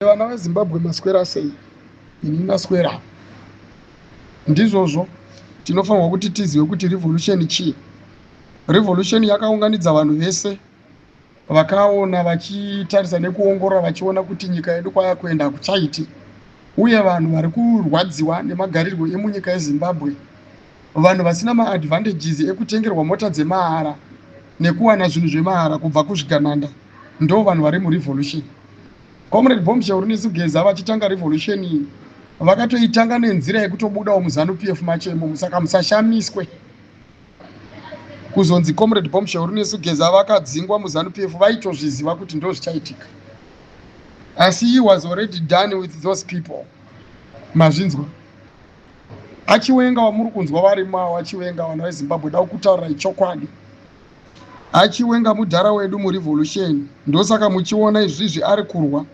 Vana veZimbabwe, maswera sei? Ini ndaswera. Ndizvozvo, tinofanirwa kuti tizive kuti revolution chii. Revolution yakaunganidza vanhu vese vakaona, vachitarisa nekuongorora, vachiona kuti nyika yedu kwaya kuenda hakuchaiti, uye vanhu vari kurwadziwa nemagarirwo emunyika yeZimbabwe, vanhu vasina maadvantages ekutengerwa mota dzemahara nekuwana zvinhu zvemahara kubva kuzvigananda, ndo vanhu vari murevolution. Comrade Bombshell Runesu Geza vachitanga revolution iyi, vakatoitanga nenzira yekutobudawo muZANU PF macho imomo. Saka musashamiswe kuzonzi Comrade Bombshell Runesu Geza vakadzingwa muZANU PF. Vaitozviziva kuti ndo zvichaitika, asi he was already done with those people. Mazvinzwa? Achiwenga wamuri kunzwa varimo, achiwenga, vana veZimbabwe, da kutaurirai chokwadi, achiwenga mudhara wedu murevolution. Ndosaka muchiona izvizvi ari kurwa.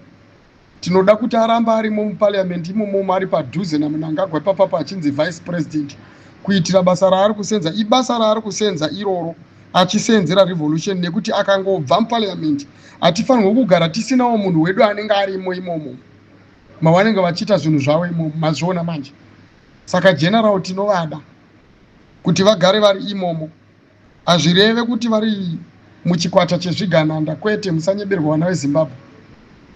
Tinoda kuti aramba arimo muparliament imomo, ari padhuze naMnangagwa ipapapa, achinzi vice president, kuitira basa raari kusenza. Ibasa raari kusenza iroro, achisenzera revolution, nekuti akangobva muparliament, hatifanirwi kugara tisinawo munhu wedu anenge arimo imomo mavanenge vachiita zvinhu zvavo imomo. Mazviona manje? Saka general tinovada kuti vagare vari imomo. Hazvireve kuti vari muchikwata chezvigananda, kwete. Musanyeberwa, vana veZimbabwe.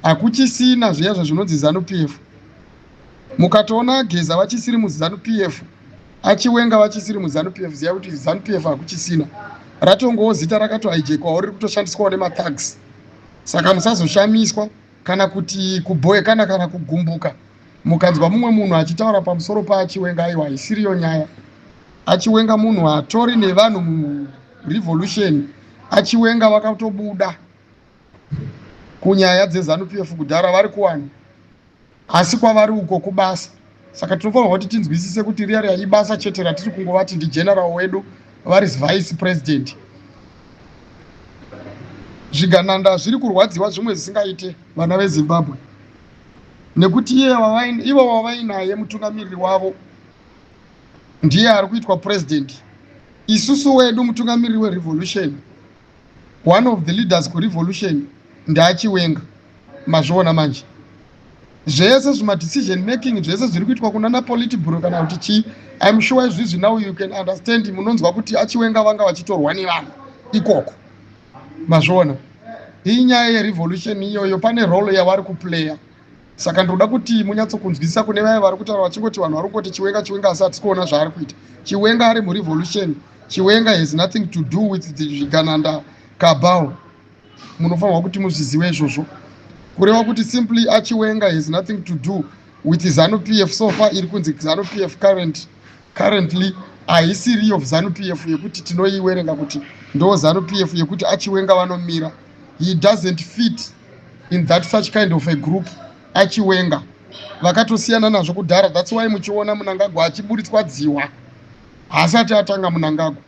Hakuchisina zviya zvezvinonzi ZANU PF. Mukatoona Geza vachisiri muZANU PF, achiwenga vachisiri muZANU PF, ziva kuti ZANU PF hakuchisina. Ratongowo zita rakatohijackwawo, riri kutoshandiswawo nemathugs. Saka musazoshamiswa kana kuti kubhoekana kana kugumbuka mukanzwa mumwe munhu achitaura pamusoro paachiwenga. Aiwa, haisiriyo nyaya. Achiwenga munhu atori nevanhu murevolution. Achiwenga vakatobuda kunyaya dzeZANU PF kudhara, vari kuwana asi kwavari uko kubasa. Saka tinofanirwa kuti tinzwisise kuti riya riya ibasa chete ratiri kungovati ndigeneral wedu, vari vice president. Zvigananda zviri kurwadziwa zvimwe zvisingaite, vana veZimbabwe, nekuti iye ivo wavainaye mutungamiriri wavo ndiye ari kuitwa president. Isusu wedu mutungamiriri werevolution, one of the leaders kurevolution, ndeachiwenga. Mazviona manje? Zvese zvimadecision making zvese zviri kuitwa kunana politburo kana kuti chii, I'm sure izvizvi now you can understand. Munonzwa kuti achiwenga vanga vachitorwa nevanhu ikoko. Mazviona? Iyi nyaya yerevolution iyoyo, pane role yavari kuplaya. Saka ndoda kuti munyatsokunzwisisa kune vaya vari kutaura vachingoti vanhu vari kungoti Chiwenga, Chiwenga, asi hatisi kuona zvaari kuita. Chiwenga ari murevolution. Chiwenga has nothing to do with the zvigananda cabal. Munofanirwa kuti muzvizive izvozvo, kureva kuti simply achiwenga has nothing to do with ZANU PF. So far iri kunzi ZANU PF currently haisiri of ZANU PF yekuti tinoiwerenga kuti ndo ZANU PF yekuti achiwenga vanomira. He doesn't fit in that such kind of a group. Achiwenga vakatosiyana nazvo kudhara. That's why muchiona Mnangagwa achiburitswa dziwa. Haasati atanga Mnangagwa,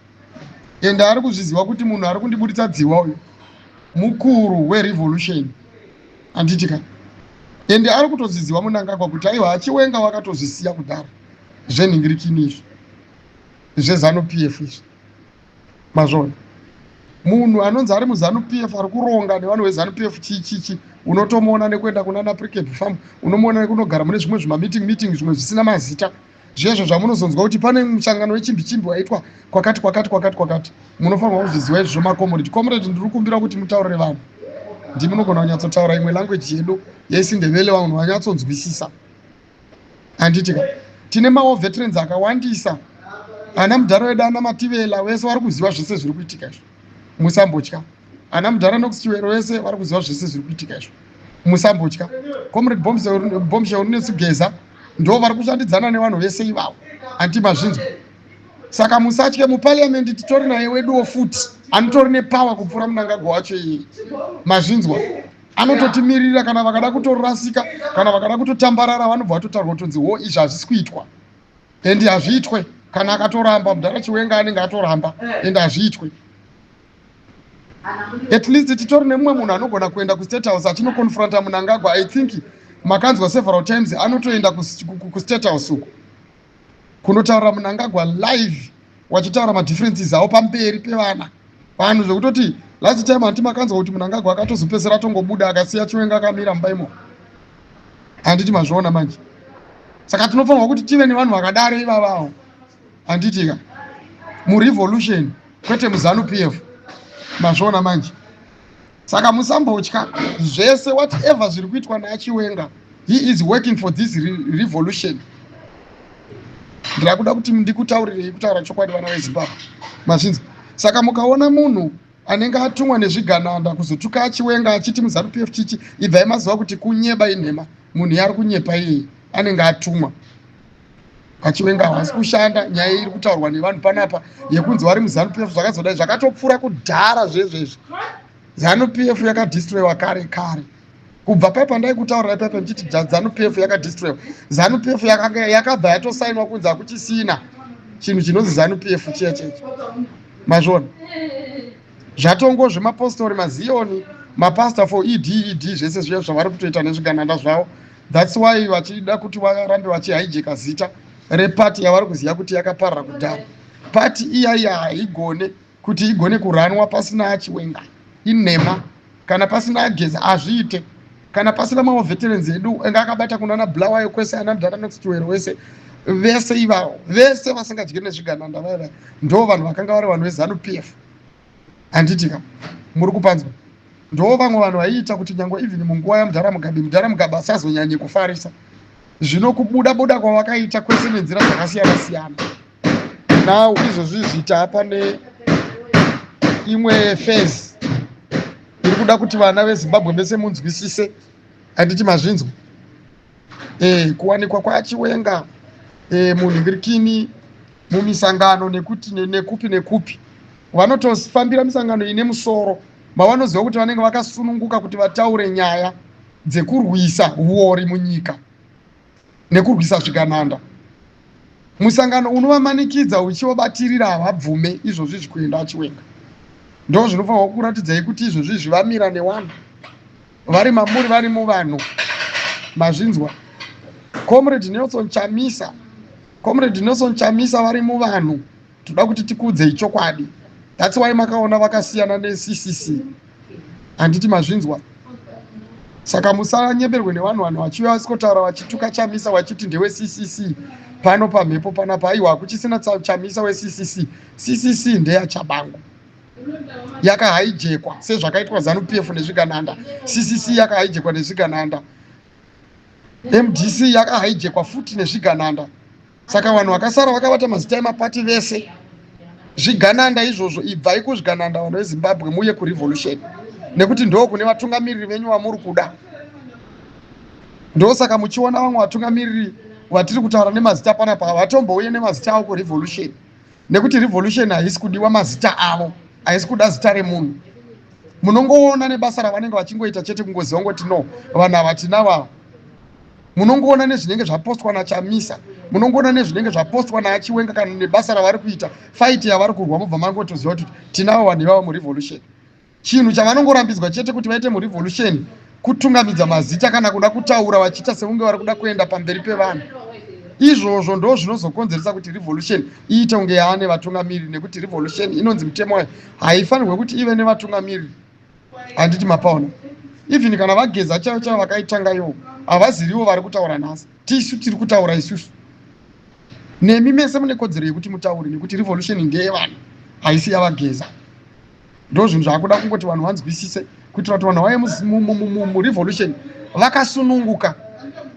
ende ari kuzviziva kuti munhu ari kundiburitsa dziwa uyu mukuru werevolution, handiti ka? Ende ari kutozviziva Mnangagwa kuti aiwa, achiwenga vakatozvisiya kudhara zvenhingirikini izvi zveZANU PF izvi. Mazvona? Munhu anonzi ari muZANU PF, ari kuronga nevanhu veZANU PF, chii chichi, unotomuona nekuenda kunana Precabe Farm, unomuona nekunogara mune zvimwe zvimameeting meeting, zvimwe zvisina mazita, zvezvo zvamunozonzwa kuti pane musangano wechimbi chimbi waitwa kwakati kwakati kwakati kwakati. Munofanirwa kuzviziva izvozvo, macomrade. Comrade, ndiri kumbira kuti mutaurire vanhu. Ndimunogona kunyatsotaura imwe language yedu yesiNdebele, vanhu vanyatsonzwisisa, handiti ka? Tine mawar veterans akawandisa, ana mudhara wedu, ana Mativela vese vari kuziva zvese zviri kuitika izvo. Musambotya. Ana mudhara Knox Chiwero vese vari kuziva zvese zviri kuitika izvo. Musambotya. Comrade Bombshell Runesu Geza ndo vari kushandidzana nevanhu vese ivavo, anti mazvinzwa? Saka musatye. Muparliament titori naye weduwo futi, anotori nepower kupfuura Mnangagwa wacho iyeye. Mazvinzwa? Anototimirira. Kana vakada kutorasika, kana vakada kutotambarara, vanobva vatotaurwa kutonzi wo izvi hazvisi kuitwa, and hazviitwe. Kana akatoramba mudhara Chiwenga, anenge atoramba, and hazviitwe. At least titori nemumwe munhu anogona kuenda kuState House achinoconfronta Mnangagwa. I think makanzwa several times anotoenda kuState House uko kunotaurira Mnangagwa live, wachitaura madifferences avo pamberi pevana vanhu, zvekutoti last time, hanti makanzwa kuti Mnangagwa akatozopedzisira atongobuda, akasiya Chiwenga akamira mumba imomo? Handiti mazviona manje? Saka tinofanirwa kuti tive nevanhu vakadaro ivavawo, handiti ka, murevolution, kwete muZANU PF. Mazviona manje? Saka musambotya zvese, whatever zviri kuitwa naaChiwenga, he is working for this revolution. Ndira kuda kuti ndikutaurirei, kutaura chokwadi, vana veZimbabwe, mazvinzi. Saka mukaona munhu anenge atumwa nezvigananda kuzotuka aChiwenga achiti muZANU PF chichi, ibvai maziva kuti kunyeba, inhema, munhu yaari kunyepa iyeye anenge atumwa. AChiwenga havasi kushanda. Nyaya iri kutaurwa nevanhu panapa yekunzi vari muZANU PF zvakazodai, zvakatopfuura kudhara zvezvezvi. ZANU PF yakadestroyiwa kare kare. Kubva pai pandaikutaurira paipa ndichiti ZANU PF yakadestroyiwa, ZANU PF yakabva yatosainwa kunzi hakuchisina chinhu chinonzi ZANU PF chiya checho. Mazviona, zvatongo zvemapostori, maziyoni, mapastor for ed ed, zvese zviya zvavari kutoita nezvigananda zvavo. That's why vachida kuti varambe vachihijacka zita repati yavari kuziva kuti yakaparara kudhara. Pati iya iya haigone kuti igone kuranwa pasina aChiwenga, inhema. Kana pasina aGeza, hazviite. Kana pasina mamwe veterans edu anga akabata kunana Bulawayo kwese, ana mudhara Knox Chiwero wese, vese ivavo, vese vasingadyi nezvigananda vaiva, ndo vanhu vakanga vari vanhu veZANU PF, handitika? Muri kupanzwa? Ndo vamwe vanhu vaiita kuti nyange even munguva yamudhara Mugabe, mudhara Mugabe asazonyanye kufarisa. Zvino kubuda buda kwavakaita kwese nenzira dzakasiyana siyana, now izvozvi zvita pane imwe phase iri kuda kuti vana veZimbabwe vese munzwisise, handiti mazvinzwa? Kuwanikwa kwaChiwenga munhingirikini mumisangano nekuti nekupi nekupi, vanotofambira misangano ine musoro mavanoziva kuti vanenge vakasununguka kuti vataure nyaya dzekurwisa uori munyika nekurwisa zvigananda. Musangano unovamanikidza uchivabatirira havabvume izvozvi zvikuenda aChiwenga. Ndo zvinofanirwa kuratidzai kuti izvozvi zvivamira nevanhu vari mamuri, vari muvanhu. Mazvinzwa? Comrade Nelson Chamisa, Comrade Nelson Chamisa vari muvanhu. Toda kuti tikuudzei chokwadi. That's why makaona vakasiyana neCCC, handiti mazvinzwa? Saka musanyeberwe nevanhu, vanhu vachiuya vasikotaura vachituka Chamisa vachiti ndeweCCC pano pamhepo panapa. Aiwa, hakuchisina Chamisa weCCC. CCC ndeyaTshabangu, yakahijackwa sezvakaitwa ZANU PF nezvigananda. CCC yakahijackwa nezvigananda, MDC yakahijackwa futi nezvigananda. Saka vanhu vakasara vakabata mazita emapati vese zvigananda izvozvo. Ibvai kuzvigananda, vanhu veZimbabwe, muye kurevolution, nekuti ndo kune vatungamiriri venyu vamuri kuda. Ndosaka muchiona vamwe vatungamiriri vatiri kutaura nemazita panapa havatombouye nemazita avo kurevolution, nekuti revolution haisi kudiwa mazita avo, haisi kuda zita remunhu. Munongoona nebasa ravanenge vachingoita chete, kungoziva ngoti no, vanhu ava tinavavo. Munongoona nezvinenge zvapostwa naChamisa, munongoona nezvinenge zvapostwa naaChiwenga, kana nebasa ravari kuita, fight yavari kurwa, mobva mangotoziva kuti tinavo vanhu ivavo murevolution. Chinhu chavanongorambidzwa chete kuti vaite murevolution kutungamidza mazita kana kuda kutaura vachiita sekunge vari kuda kuenda pamberi pevanhu. Izvozvo ndo zvinozokonzeresa kuti revolution iite kunge yaane vatungamiriri, nekuti revolution inonzi mutemo wayo haifanirwe kuti ive nevatungamiriri, handiti mapaona? Even kana vaGeza chaivo chaivo vakaitanga iwo, havazirivo vari kutaura nhasi. Tisu tiri kutaura isusu nemi mese mune kodzero yekuti mutaure, nekuti revolution ndeyevanhu, haisi yavaGeza. Ndo zvinhu zvaakuda kungoti vanhu vanzwisise kuitira kuti vanhu vauye murevolution vakasununguka.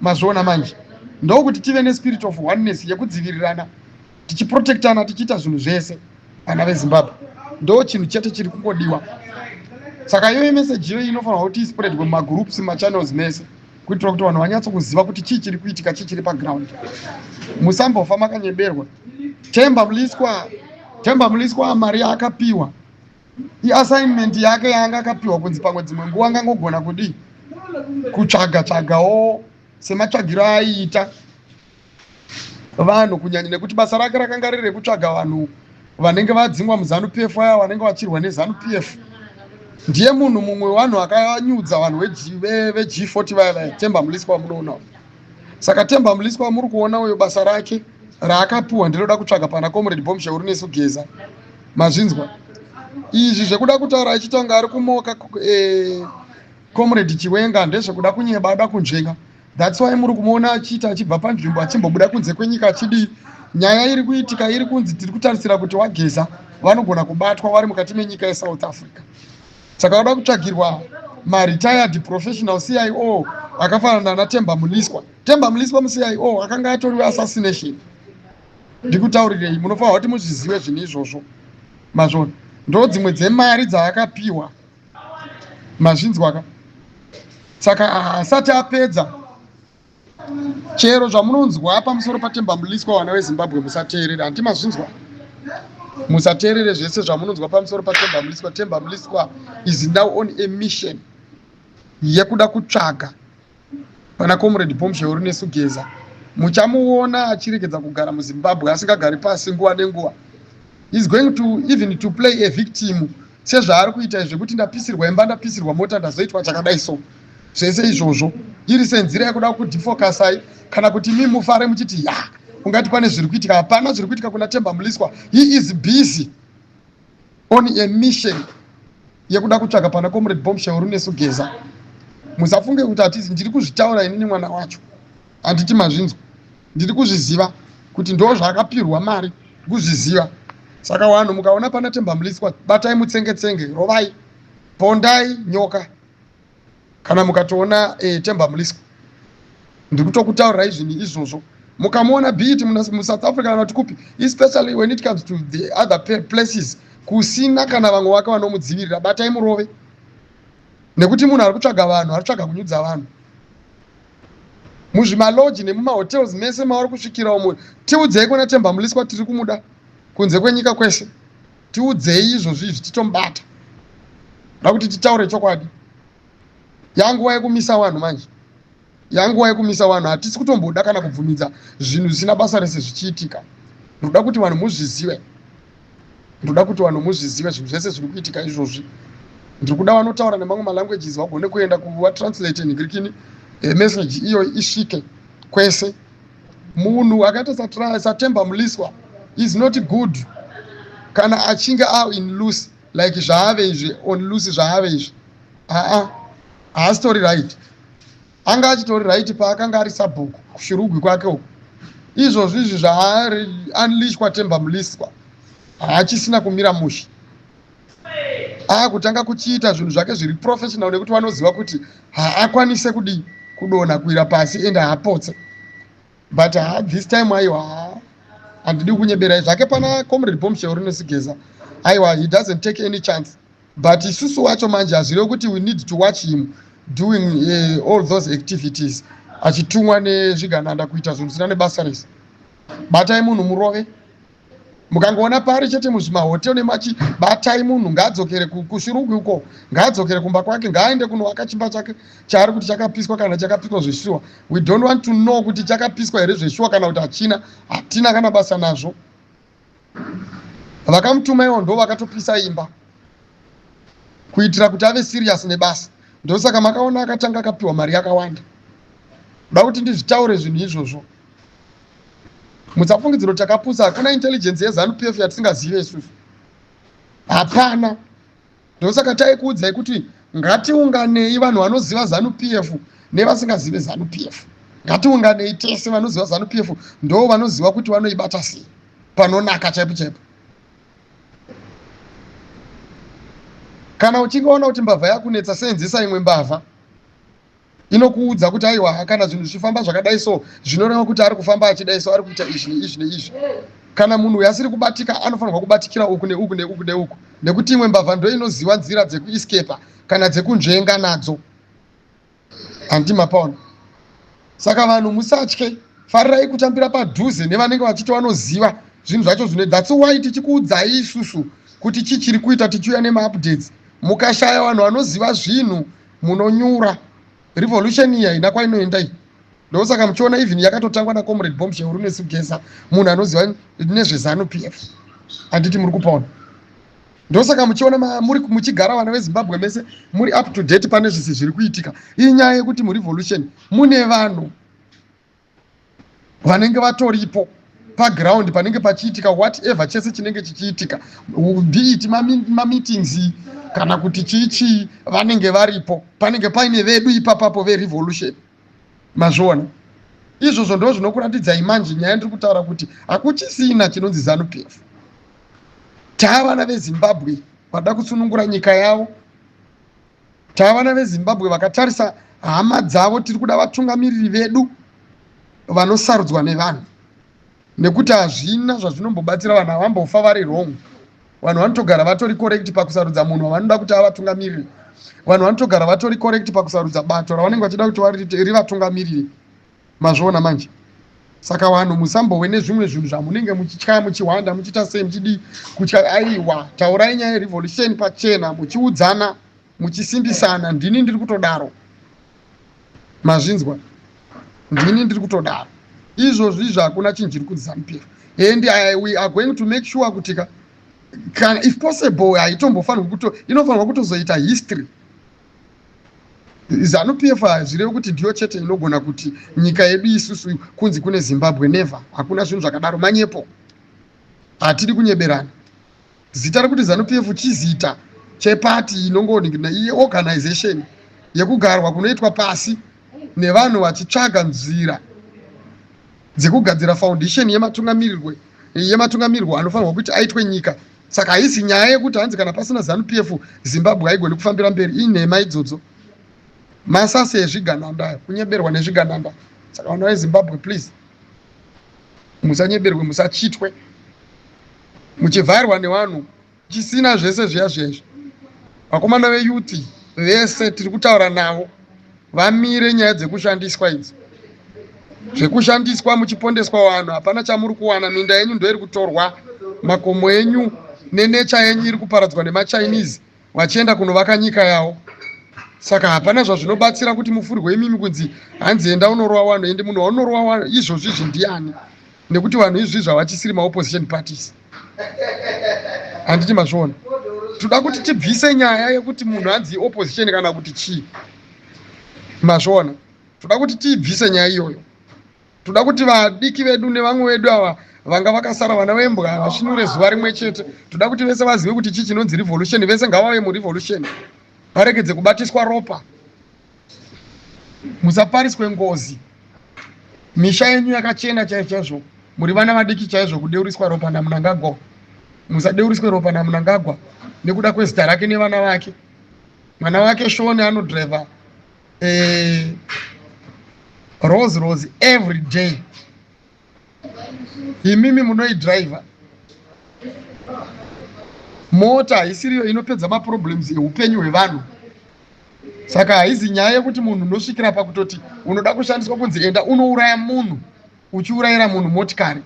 Mazviona manje? Ndokuti tive nespirit of oneness yekudzivirirana, tichiprotectana, tichiita zvinhu zvese, vana veZimbabwe. Ndo chinhu chete chiri kungodiwa. Saka iyoyo meseji iyoyo inofanirwa kuti ispreadwe mumagroups, mumachannels mese, kuitira kuti vanhu vanyatsokuziva kuti chii chiri kuitika, chii chiri paground. Musambofa makanyeberwa. Temba Mliswa, Temba Mliswa, mari yaakapiwa iassignment yake yaanga akapiwa kunzi pamwe dzimwe nguva angangogona kudii, kutsvaga tsvagawo sematsvagiro aaiita vanhu, kunyanya nekuti basa rake rakanga riri rekutsvaga vanhu vanenge vadzingwa muZANU PF, aya vanenge vachirwa neZANU PF. Ndiye munhu mumwe wevanhu akanyudza vanhu veG40 vaya vaya, Temba Mliswa wamunoona. Saka Temba Mliswa wamuri kuona uyo, basa rake raakapiwa ndiroda kutsvaga pana Comrade Bombshell Urinesu Geza. Mazvinzwa? Izvi zvekuda kutaura achiita kunge ari kumoka Comrade Chiwenga ndezvekuda kunyeba, ada kunzvenga. That's why muri kumuona achiita achibva panzvimbo, achimbobuda kunze kwenyika achidii. Nyaya iri kuitika iri kunzi tiri kutarisira kuti waGeza vanogona kubatwa vari mukati menyika yeSouth Africa. Saka vada kutsvagirwa maretired professional CIO akafanana naTemba Mliswa. Temba Mliswa muCIO akanga atoriwe assassination. Ndikutaurirei, munofanira kuti muzvizive zvinhu izvozvo. Mazvona ndo dzimwe dzemari dzaakapiwa, mazvinzwaka. Saka asati apedza, chero zvamunonzwa pamusoro paTemba Mliswa, vana veZimbabwe, musateerera. Handi mazvinzwa? Musateerere zvese zvamunonzwa pamusoro paTemba Mliswa. Temba Mliswa is now on a mission yekuda kutsvaga pana Comrade Bombshell Runesu Geza. Muchamuona achiregedza kugara muZimbabwe, asingagari pasi nguva nenguva. Is going to even to play a victim sezvaari kuita zvekuti ndapisirwa imba, ndapisirwa mota, ndazoitwa chakadai. So zvese izvozvo iri senzira yekuda kudefocusai kana kuti mi mufare muchiti ya ungati pane zviri kuitika. Hapana zviri kuitika kuna Temba Mliswa. He is busy on a mission yekuda kutsvaga pana Comrade Bombshell Runesu Geza. Musafunge kuti hatizi. Ndiri kuzvitaura inini mwana wacho, handiti mazvinzwa? Ndiri kuzviziva kuti ndo zvaakapirwa mari, kuzviziva. Saka vanhu, mukaona pana Temba Mliswa, batai mutsenge-tsenge, rovai, pondai nyoka. Kana mukatoona Temba Mliswa, ndiri kutokutaurirai zvinhu izvozvo. Mukamuona, be it muSouth Africa kana kuti kupi, especially when it comes to the other places kusina kana vamwe vake vanomudzivirira, batai murove, nekuti munhu ari kutsvaga vanhu, ari kutsvaga kunyudza vanhu muzvimalodge nemumahotels mese mavari kusvikira umo. Tiudzei kuna Temba Mliswa, tiri kumuda kunze kwenyika kwese. Tiudzei izvozvi izvi, titomubata. Da kuti titaure chokwadi, yanguva yekumisa vanhu manje, yanguva yekumisa vanhu. Hatisi kutomboda kana kubvumidza zvinhu zvisina basa rese zvichiitika. Ndoda kuti vanhu muzvizive, ndoda kuti vanhu muzvizive zvinhu zvese zviri kuitika izvozvi. Ndiri kuda vanotaura nemamwe malanguages vagone kuenda kuvatranslate nigirikini message iyo isvike kwese. Munhu akaita saTemba Mliswa is not good kana achinge a in loose like zvaave izvi, on loose zvaave izvi. Aa, haasitori right. Anga achitori right paakanga ari sabhuku kuShurugwi kwake uku. Izvozvi izvi zvaari unleashwa Temba Mliswa, haachisina kumira mushe, aakutanga kuchiita zvinhu zvake zviri professional, nekuti vanoziva kuti haakwanise kudii, kudonha, kuwira pasi, ende haapotse. But ha, this time aiwa, handidi kunyeberai zvake. Pana Comrade Bombshell Runesu Geza, aiwa, he doesn't take any chance. But isusu wacho manje hazvirevi kuti we need to watch him doing all those activities achitumwa nezvigananda kuita zvinhu zvisina nebasa rese. Batai munhu murove. Mukangoona pari chete muzvimahotel nemachi, batai munhu, ngaadzokere kuShurugwi uko, ngaadzokere kumba kwake, ngaaende kunovaka chimba chake chaari kuti chakapiswa. Kana chakapiswa zveshuwa, we don't want to know kuti chakapiswa here zveshuwa kana kuti hachina. Hatina kana basa nazvo. Vakamutuma iwo ndo vakatopisa imba kuitira kuti ave serious nebasa. Ndosaka makaona akatanga akapiwa mari yakawanda. Da kuti ndizvitaure zvinhu izvozvo, musafungidziro takapusa. Hakuna intelligence yeZANU PF yatisingazive isusu, hapana. Ndosaka taikuudzai kuti ngatiunganei vanhu vanoziva ZANU PF nevasingazive ZANU PF, ngatiunganei tese. Vanoziva ZANU PF ndo vanoziva kuti vanoibata sei panonaka chaipo chaipo. Kana uchinge waona kuti mbavha yakunetsa, seenzesa imwe mbavha inokuudza kuti aiwa, kana zvinhu zvichifamba zvakadai so, zvinoreva kuti ari kufamba achidai so, ari kuita izvi neizvi neizvi. Kana munhu uyu asiri kubatika, anofanirwa kubatikira uku neuku neuku neuku, nekuti imwe mbavha ndo inoziva nzira dzekuescapa kana dzekunzvenga nadzo. Handi mapaona? Saka vanhu musatye, farirai kutambira padhuze nevanenge vachiti vanoziva zvinhu zvacho zvino. That's why tichikuudzai isusu kuti chii chiri kuita, tichiuya nemaupdates. Mukashaya vanhu vanoziva zvinhu, munonyura. Revolution iyi haina kwainoenda iyi. Ndosaka muchiona even yakatotangwa naComrade Bombshell Runesu Geza, munhu anoziva nezveZANU PF. Handiti muri kupaona? Ndosaka muchiona muri muchigara, vana veZimbabwe mese muri up to date pane zvisi zviri kuitika. Inyaya yekuti murevolution mune vanhu vanenge vatoripo paground panenge pachiitika whatever chese chinenge chichiitika, be it mameetings kana kuti chii chii, vanenge varipo. Panenge paine vedu ipapapo verevolution. Mazviona izvozvo? Ndo zvinokuratidzai manje nyaya ndiri kutaura kuti hakuchisina chinonzi ZANU PF. Taavana veZimbabwe vada kusunungura nyika yavo, taavana veZimbabwe vakatarisa hama dzavo. Tiri kuda vatungamiriri vedu vanosarudzwa nevanhu, nekuti hazvina zvazvinombobatsira. Vanhu havambofa vari wrong. Vanhu vanotogara vatori correct pakusarudza munhu wavanoda kuti avatungamirire. Vanhu vanotogara vatori correct pakusarudza bato ravanenge vachida kuti rivatungamirire. Mazviona manje? Saka vanhu, musambowe nezvimwe zvinhu zvamunenge muchitya, muchihwanda, muchiita sei, muchidii, kutya. Aiwa, taurai nyaya yerevolution pachena, muchiudzana, muchisimbisana. Ndini ndiri kutodaro, mazvinzwa? Ndini ndiri kutodaro izvozvi. Izvo hakuna chinhu chiri kunzi ZANU PF, and we are going to make sure kuti kana if possible haitombofanirwi kuto, inofanirwa kutozoita history. ZANU PF hazvirevi kuti ndiyo chete inogona kuti nyika yedu isusu kunzi kune Zimbabwe. Never, hakuna zvinhu zvakadaro, manyepo, hatidi kunyeberana. Zita rekuti ZANU PF chizita chepati inongoni iorganization yekugarwa kunoitwa pasi nevanhu vachitsvaga nzira dzekugadzira foundation yematungamirirwo anofanirwa kuti aitwe nyika. Saka haisi nyaya yekuti hanzi kana pasina ZANU PF Zimbabwe haigoni kufambira mberi. Inhema idzodzo, masasi ezvigananda, kunyeberwa nezvigananda. Saka vanhu veZimbabwe, please, musanyeberwe, musachitwe muchivharwa nevanhu chisina zvese zviya zviya. Vakomana veyouth vese tiri kutaura navo, vamire nyaya dzekushandiswa idzi, zvekushandiswa muchipondeswa vanhu. Hapana chamuri kuwana. Minda yenyu ndo iri kutorwa, makomo enyu nenature yenyu iri kuparadzwa nemaChinese vachienda kunovaka nyika yavo. Saka hapana zvazvinobatsira kuti mufurwe imimi kunzi hanzi enda unorova vanhu. Ende munhu waunorova izvozvi izvi ndiani? Nekuti vanhu izvizvi havachisiri maopposition parties, handiti mazviona? Toda kuti tibvise nyaya yekuti munhu hanzi opposition kana kuti chii, mazviona? Toda kuti tiibvise nyaya iyoyo. Toda kuti vadiki vedu nevamwe vedu ava vanga vakasara, vana vembwa vasvinure zuva rimwe chete. Toda kuti vese vazive kuti chii chinonzi revolution. Vese ngavave murevolution, varegedze kubatiswa ropa. Musapariswe ngozi. Misha yenyu yakachena chaizvo chaizvo, muri vana vadiki chaizvo kudeuriswa ropa naMunangagwa. Musadeuriswe ropa naMunangagwa nekuda kwezita rake nevana vake. Mwana wake Shoni anodhiraivha Rolls Royce every day. Imimi munoidhiraivha mota haisiriyo inopedza maproblems eupenyu hwevanhu. Saka haizi nyaya yekuti munhu unosvikira pakutoti unoda kushandiswa kunzi enda unouraya munhu, uchiurayira munhu motikari.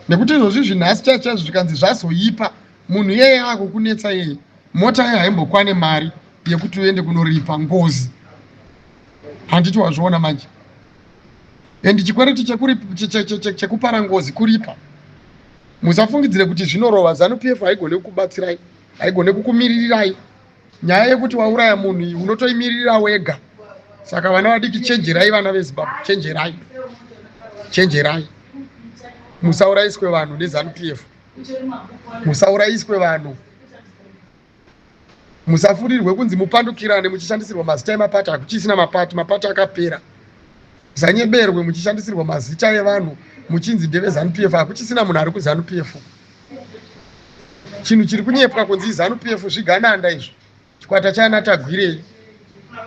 Nekuti izvozvi zvinhasi chaizvo chaizvo zvikanzi zvazoipa, munhu iyeye akukunetsa iyeye, mota iye haimbokwane mari yekuti uende kunoripa ngozi, handiti wazviona manje? And chikwereti chekupara ngozi kuripa. Musafungidzire kuti zvinorova. ZANU PF haigone kukubatsirai, haigone kukumiririrai. Nyaya yekuti wauraya munhu iyi unotoimirira wega. Saka vana vadiki, chenjerai. Vana veZimbabwe, chenjerai, chenjerai, musaurayiswe vanhu neZANU PF. Musaurayiswe vanhu, musafurirwe kunzi mupandukirane muchishandisirwa mazita emapati. Hakuchisina mapati, mapati akapera. Musanyeberwe muchishandisirwa mazita evanhu muchinzi ndeveZANU PF. Hakuchisina munhu ari kuZANU PF. Chinhu chiri kunyepwa kunzi ZANU PF zvigananda izvo, chikwata chaana Tagwirei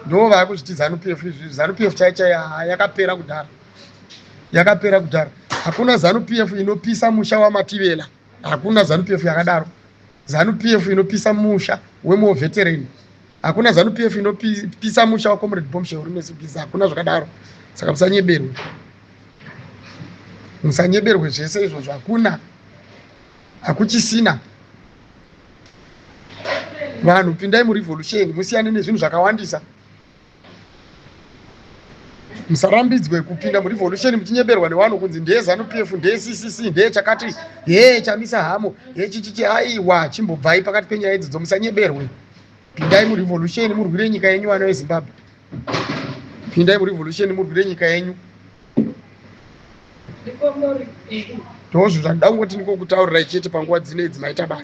ndo vaakuzviti ZANU PF. Izvi ZANU PF chai chai yakapera kudhara, yakapera kudhara. Hakuna ZANU PF inopisa musha waMativela, hakuna ZANU PF yakadaro. ZANU PF inopisa musha wemuwar veteran, hakuna. ZANU PF inopisa musha wacomrade Bombshell Rumesugisa, hakuna zvakadaro. Saka musanyeberwe, musanyeberwe zvese izvozvo, hakuna, hakuchisina. Vanhu, pindai murevolution, musiyane nezvinhu zvakawandisa. Musarambidzwe kupinda murevolution muchinyeberwa nevanhu kunzi ndeye ZANU PF, ndeye CCC, ndeye chakati, hee Chamisa hamo, hechichichi. Aiwa, chimbobvai pakati penyaya idzodzo, musanyeberwe. Pindai murevolution, murwire nyika yenyu. Vana veZimbabwe, pindai murevolution, murwire nyika yenyu. Ndozvo zvandida kungoti ndingokutaurirai chete panguva dzino idzi. Maita basa.